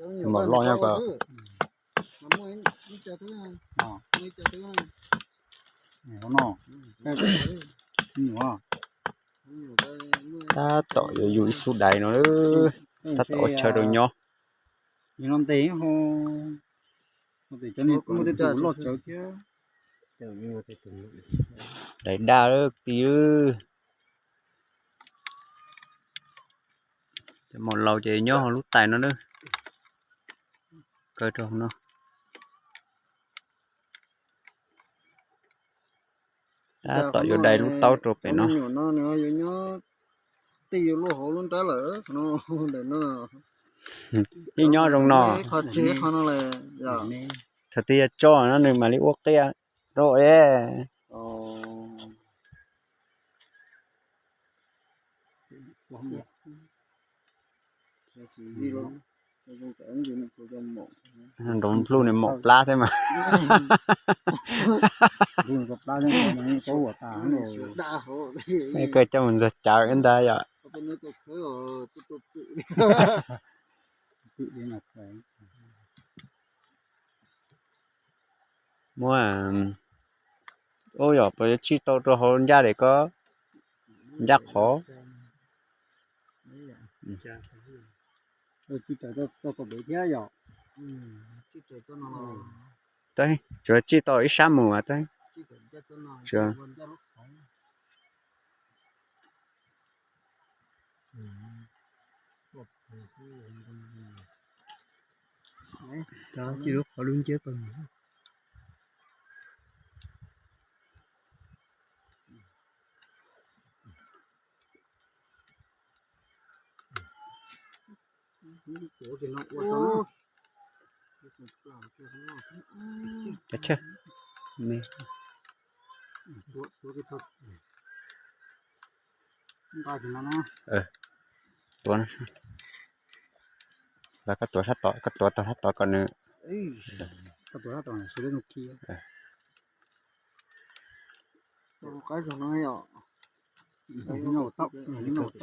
Maum loj nyob ko. Tab tom yuav yug ib xub dais no, tab tom ua chaw rau nyob. Dais daj lawm kwv tij. Cov maum laus ces nyob hauv lub tais no na. Kaw rau hauv no. Tab tom yuav dai lub taub rau pem no. Yeej nyob zoo no. Thaum twg yog tso no nws mam li ua qiaj rau es. Nrov nplug nws maum plab thiab mas. Koj coj mus ntxuag cawv ib ntag yom. Muab, ub, yog puas yuav tsij tau rau hauv ncaj li ko, ncaj qhov. Tsuas tsij tau ib sab mus as. Tuav, koj tuav sab tod, koj tuav tau sab tod kom nws.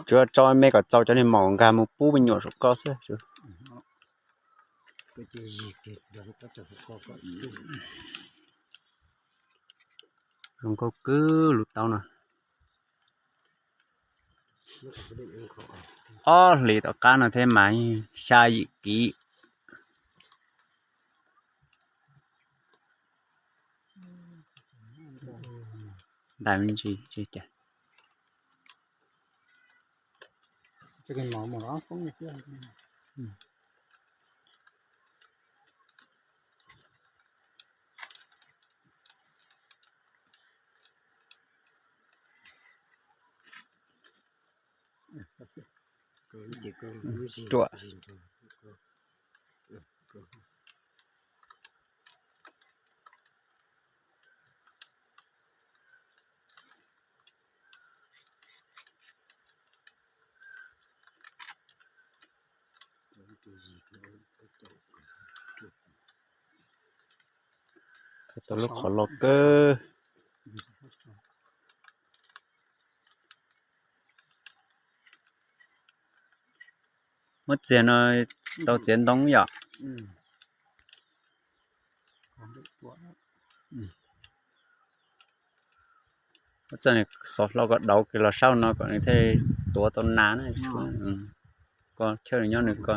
Tsuav tso me kom txaus cov niag maum nkag mus pub me nyuam saum koj xwb. Zoo nkauj kawg lub taub no. Ob hlis tom qab no thiab mas xya yim kiv. Ntais me ntsis cas. Ruam. Khawb tau lub qhov loj kawg. Muab txiag no tau txiav ntoo yom. Muab txiag xov hlo kom dauv kiag los sab no kom nws thiaj tuav tau nas na. Ko chawj nws nyob nws ko.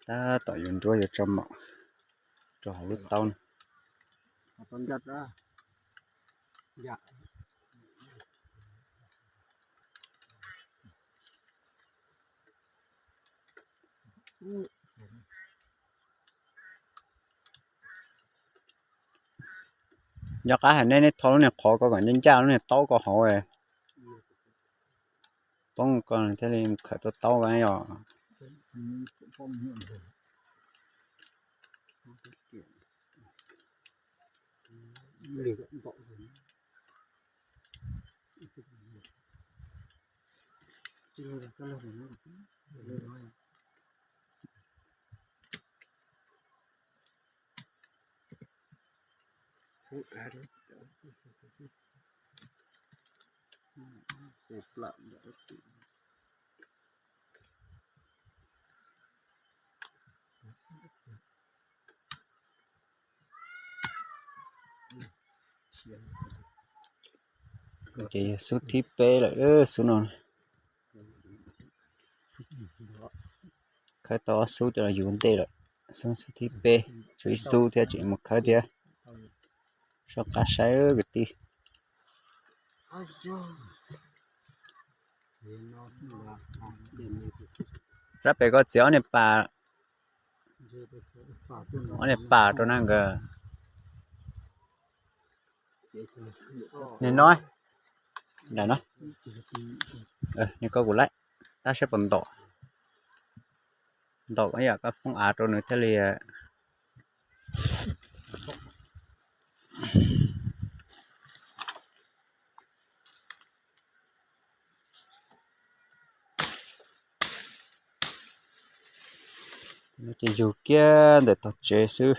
Tab tom yuav nruab yuav tso maum rau hauv lub taub no. Nco qab hais nej, nej tho lub niag qhov ko kom ncaj ncaj lub niag taub ko hauv. Poob ko thiaj li khawm tau taub ko yom. Ces yog xub thib peb lawm, xub no. Khawb tau ob xub coj los yug ntej lawm. Xub, xub thib peb, tshuav ib xub thiab tseem mus khawb thiab. Soj qab saib kwv tij. Sab pem koj txiav ob niag pas, ob niag pas rau na nkawd. Nim no, nim no, nim koj kuv laij, tab saib puas ntaus. Ntaus ib yam koj foob av rau nws thiaj li. Ces yug kiag ntawm tog tsev xwb,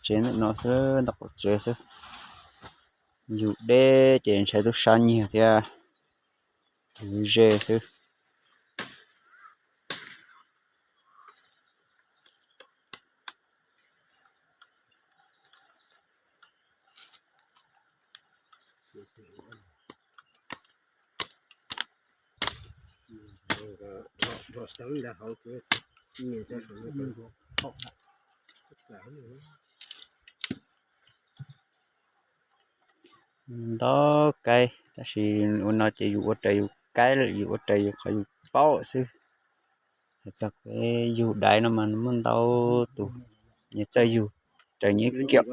tsev ntawm no xwb, ntawm qaum tsev xwb. Yug deb ces ntshai tub sab nyiag thiab, ze xwb. Ntau kaib, tab sis ua no ces yus ua raws yus kaib lawm, yus ua raws yus qhov yus paub xwb. Hais txog peb yug daiv no mas muaj ntau tus nyias txawj yug raws nyias kiam.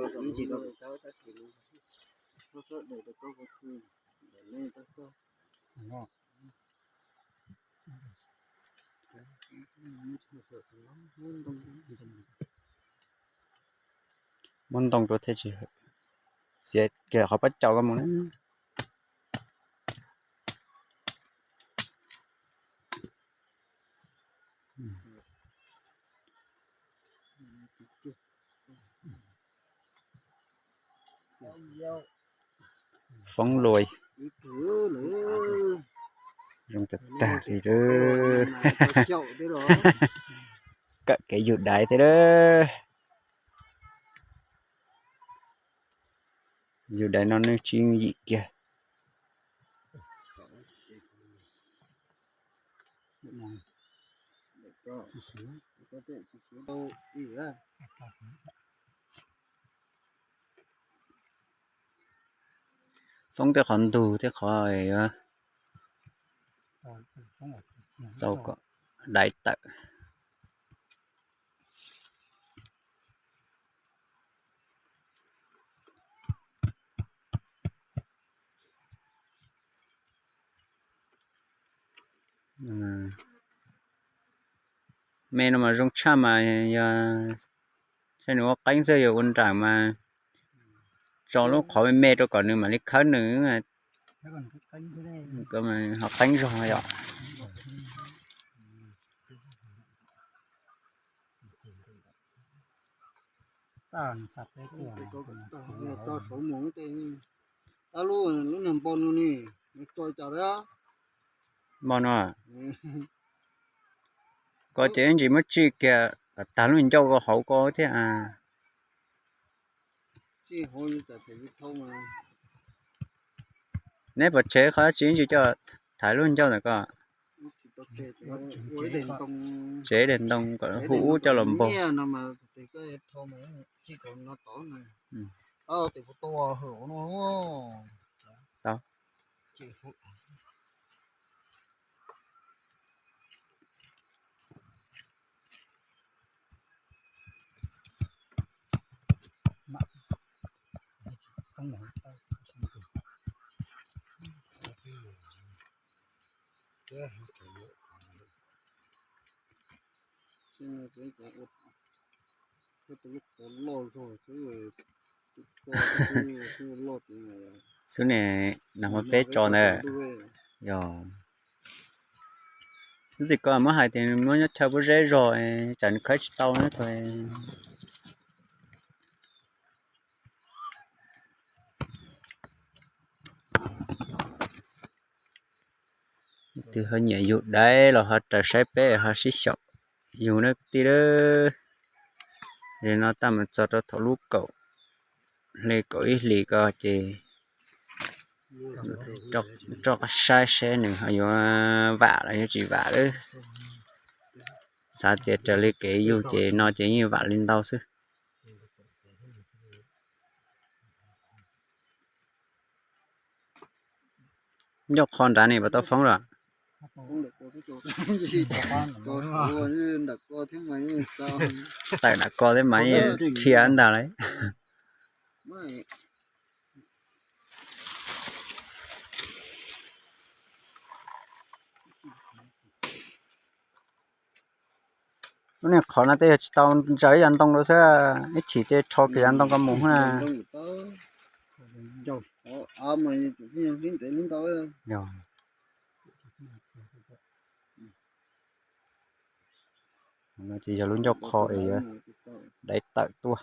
Muab ntoo rau thiaj tsis txiav kiag qhov pob caus koj mus na. Foob luas, zoo tag tag li. Kawm kev yug daiv thiab. Yug daiv no nws tsis yim kiag. Foob tej qhov ntug tej qhov txaus kom daiv tawm. Me no mas zoo tshaj mas yog, saib nws ua qeeb xwb, yog ua nraim mas tso lub qhov me me rau kom nws mam li khawb nws. Ho qeeb zog yom. Lub niag npo no, npo no, koj ces ib ntsis muab tsij kiag kom tag lub ncauj koj hauv ko thiab. Neb pom tshev qhov tsis ib ntsis coj thaiv lub ncauj ntawm ko. Tsev daim ntoo kom hu ub coj los npog. Tau. Xwb ne, nag hmo peb tso ntawd. Yog, lub txij ko muab hais tias muab nyob chaw pob zeb zog, tsam nws khawb tsis tau na thaum. Leej twg ho nyiam yug daiv los ho raws saib peb ho sib xyaum yug na kwv tij. Li no tab mus txog rau thaum lub kaum hle kaum ib hlis ko ces rov qab saib seb nws ho yuav vam los yuav tsis vam lawm. Xav tias raws li kev yug ces no ces yeej vam li ntau xwb. Ncauj qho nrad ne puas tau foob los? Tawm nram ko thiab mas yeej dhia ntag lawm. Lub niag qhov no tej yog tsis tau ntsaws ib yav ntoo rau xwb, ib chim ces rho kiag yav ntoo ko mus na. Ces yog lub ncauj qho es yuav dai tawm tuaj.